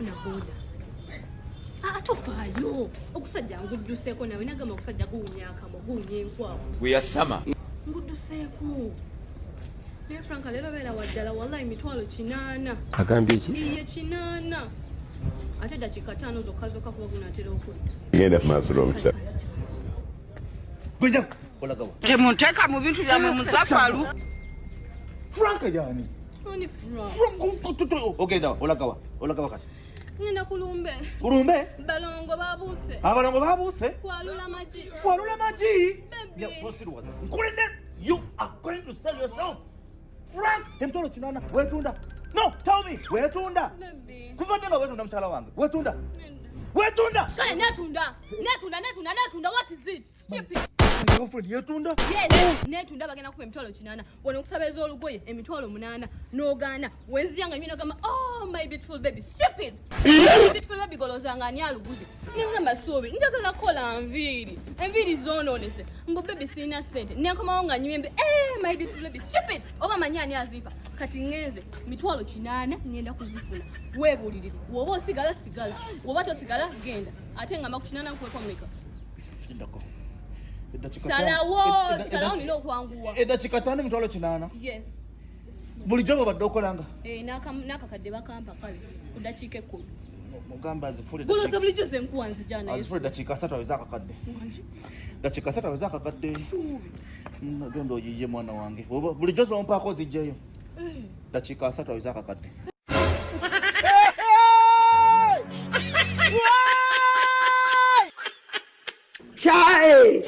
Ngenda funa boda. Ah, tofaayo. Ogusajja ngudduseeko nawe nagamba ogusajja guwunya akamwa, guwunya enkwawa. Gwe yasama. Ngudduseeko. Naye Frank leero beera waddala wallahi 800,000. Agambye ki? Iye 800. Ate dakiika 5 zokka zokka kuba gunaatera okudda. Genda mu maaso n'omukisa. Gwenja olagawa. Temunteeka mu bintu byammwe muzafalu. Frank yani. Oni Frank. Frank ogenda olagawa olagawa kati. Ngenda kulumbe. Kulumbe? Balongo babuuse. Abalongo babuuse? Kwalula magi. Kwalula magi? Baby. Ya posiruwaza. Nkulinde you are going to sell yourself. Frank 800,000 wetunda. No, tell me wetunda. Baby. Kuva ddi nga wetunda mukyala wange. Wetunda. Wetunda. Kale netunda. Netunda netunda netunda what is it? Stupid. Girlfriend yetunda. Yes, netunda bagenda kupa 800,000. Wano nkusaba ez'olugoye 800,000 n'ogaana. Wenzija nga nyina gamba oh my beautiful baby stupid. Beautiful baby golozanga ani aluguze. Ningamba suubi njagala kola nviiri. Enviiri zoonoonese. Mbu baby sirina ssente. Nenkomawo nga nywembe eh my beautiful baby stupid. Oba manyi ani azimpa. Kati ngenze 800,000 ngenda kuzifuna. Weebuulirire. Bw'oba osigala sigala. Bw'oba tosigala genda. Ate ngamba ku 8 nkuweko mmeka? Ndako. Eddakiika Salawo, ttaano. salawo nina okwanguwa. Eddakiika 5 800,000. Yes. Bulijjo bw'obadde okolanga. Eh, n'akakadde bakampa kale ku ddakiika 10. Mugamba azifule Goloza bulijjo ze nkuwa nzija naye. Azifule ddakiika 3 aweze akakadde. Ddakiika 3 aweze akakadde. Genda oyiye mwana wange. Bulijjo zompaako zijjeyo. Ddakiika 3 aweze akakadde. Chai!